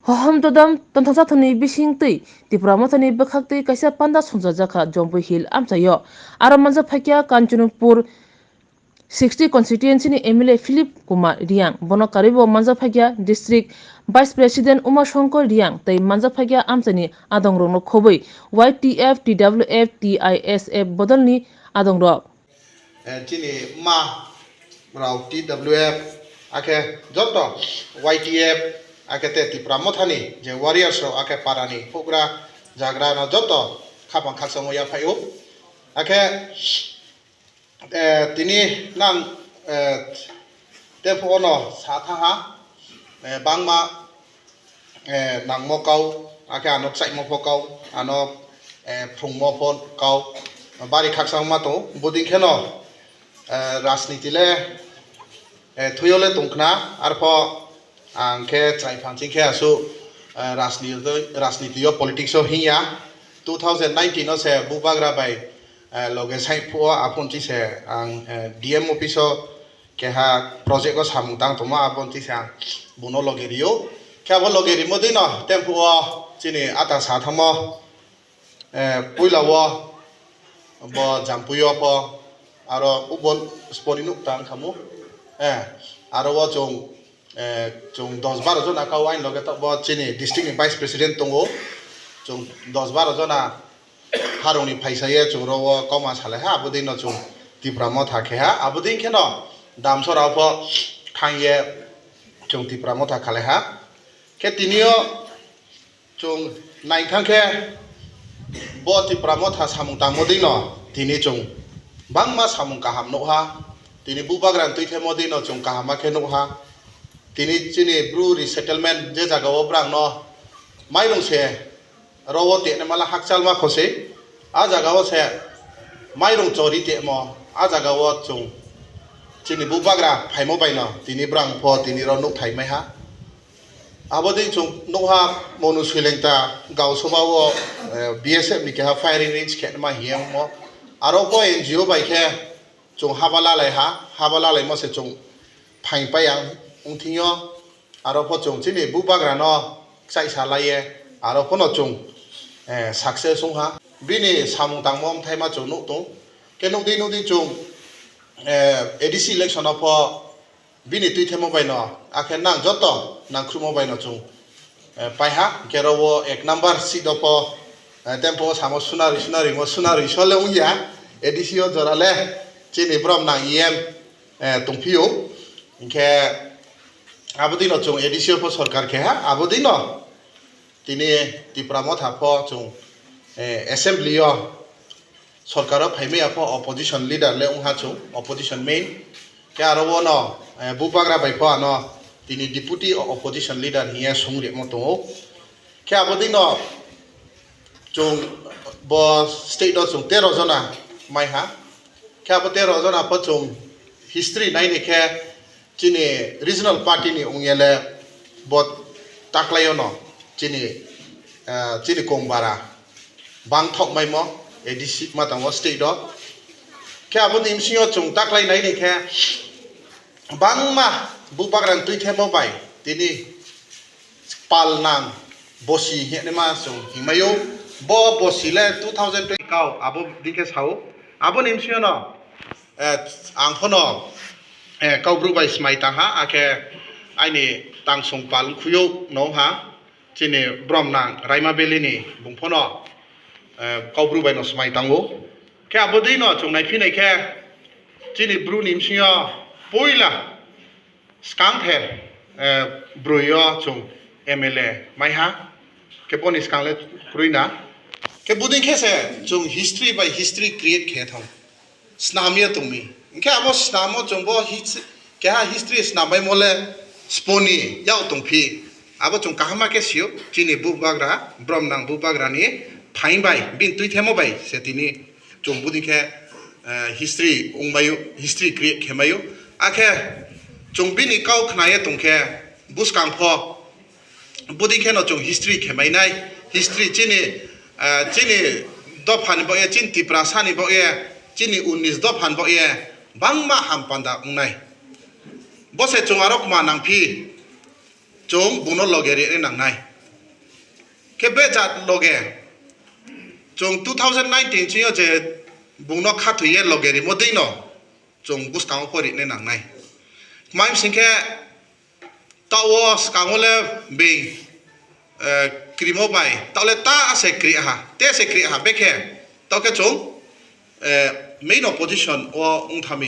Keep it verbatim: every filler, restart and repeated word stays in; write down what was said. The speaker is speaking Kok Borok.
Hohom dodom tongthoksa thani bising twi Tipra Mothani bwkhak twi kaisa panda songchajakha Jombui Hill amchaio. Aro manjak phaikya Kanchanpur sixty constituency ni M L A Philip Kumar Riang. Bono karwibo manjak phaikya District Vice President Uma Shankar Riang tei manjak phaikya amchaini adongrokno khobwi Y T F, T W F, T I S F bodolni adongrok. Eh, chini ma rok T W F, akhe joto Y T F, akhe te Tipra Mothani je warriors rok, akhe parani phugra jagra no joto khapang khakchangma yaphaio. Akhe, eh, tini nang, eh, tepho ono sa thaha, eh, bangma eh, nangmo kau, akhe ano chaimo pho kau, ano, eh, phrungmo pho kau, bari khakchangma tongo. Bodin kheno, eh, rajniti le, eh, thuyo le tongkhna, arpho ang khe chwrai phansing khe asu, eh, rajniti, rajniti o politics o hinya. Two thousand nineteen o se Bubagra bai, eh, loge sai phuo aphunchi se ang, eh, D M office o keha project o samung tang tongma, abo tisa buno loge rio. Khe abo loge rimo dino tempo o chini ata sathamo, eh, puila o bo Jampui o pho aro ubon sponi nuk tang khamu. Eh, aro o chwng, eh, chwng dos baro jona kau ain loge tok bo chini district ni vice president tongo. Chwng dos baro jona harongni phaisa ye chwng ro o kauma salai ha, abo dino chwng Tipra Motha khe ha, abo din kheno damsora pho thang ye chwng Tipra Motha khalai ha. Khe tini o chwng naithang khe bo Tipra Motha samung tangmo dino tini chwng bangma samung kaham nuk ha. Tini Bubagra ni twi themo dino chwng kaham ma khe nuk ha. Tini chini Bru resettlement je jaga o brang no mairung se ro o tene mala hakchal ma khose, a jaga o se mairung chori temo, a jaga o chwng chini Bubagra phaimo bai no tini brang pho tini ro nuk thai mai ha. Abo dei chwng nuk ha Monu Swilengta Gausaba o, eh, B S F ni keha firing range khe ma hiya mo. Aro bo N G O bai khe chwng haba lalai ha, haba lalai mo se chwng phaing pai ang wng thing yo. Aro pho chwng chini Bubagra no kchaisa lai ye, aro pho no chwng, eh, success wng ha. Bini samung tangmo bthai ma chwng nuk tung. Khe nuk di nuk di chwng, eh, A D C election o pho bini twi themo bai no, akhe nang joto nang khrumo bai no chwng, eh, pai ha. Khe ro o ek number seat o pho, eh, tempo o samo suna ri, suna ri mo, suna ri so le wng ya. A D C o jora le chini brom nang E M, eh, tong phio. Hinkhe abo dino chwng A D C o pho sorkar khe ha, abo dino tini Tipra Motha pho chwng, eh, assembly o sorkar o phai maya pho opposition leader le wng ha chwng, opposition main. Khe aro o no, eh, Bubagra bai pho ano tini deputy opposition leader hiya sung rimo tongo. Khe abo dino chwng bo state o chwng tero jona mai ha. Khe abo tero jona pho chwng history nai ni khe chini regional party ni wng ya le bo taklai o no chini, eh, chini kong bara bang thok mai mo A D C ma tongo state o. Khe abo ni bisingo chwng taklai nai ni khe bangma Bubagra ni twi themo bai tini pal nang bosi hinwi ma chwng himai o. Bo bosi le two thousand twenty kau abo dikhe sao. Abo ni bisingo no, eh, ang phono, eh, Kaubru bai smai tang ha, akhe aini tangsong pal wngkhuyo no ha, chini brom nang Raima Valley ni bung phono, eh, Kaubru bai no smai tango. Khe abo dei no chwng nai phinai khe chini Bru ni bisingo puila Swkang the, eh, brwi o chwng M L A mai ha, khe boni swkang le kwrwi na. Khe buding khe se chwng history by history create khe thang. Snam ya tongmi. Hinkhe abo snamo chwng bo his-, keha history snam bai mo le sponi yak tong phi. Abo chwng kaham ma khe sio, chini Bubagra, brom nang Bubagra ni phain bai, bini twi themo bai se tini. Chwng budi khe, eh, history wngmaio, history create khemaio. Akhe chwng bini kau khnaye tongkhe bwskang pho budi kheno chwng history khemainai. History chini, eh, chini dophani bagwi, chini Tiprasani bagwi, chini unnish dophani bagwi bangma ham panda wngnai. Bose chwng aro kma nangphi. Chwng buno loge rwna nangnai. Khe be jat loge chwng two thousand nineteen chini o je bungno khathwiye loge rimo dino chwng bwskango pori nai nangnai. Mai sing khe tao skango le beng, eh, krimo bai tao le ta ase kri aha, te ase kri aha, bekhe tao khe chwng, eh, main opposition o wngthami.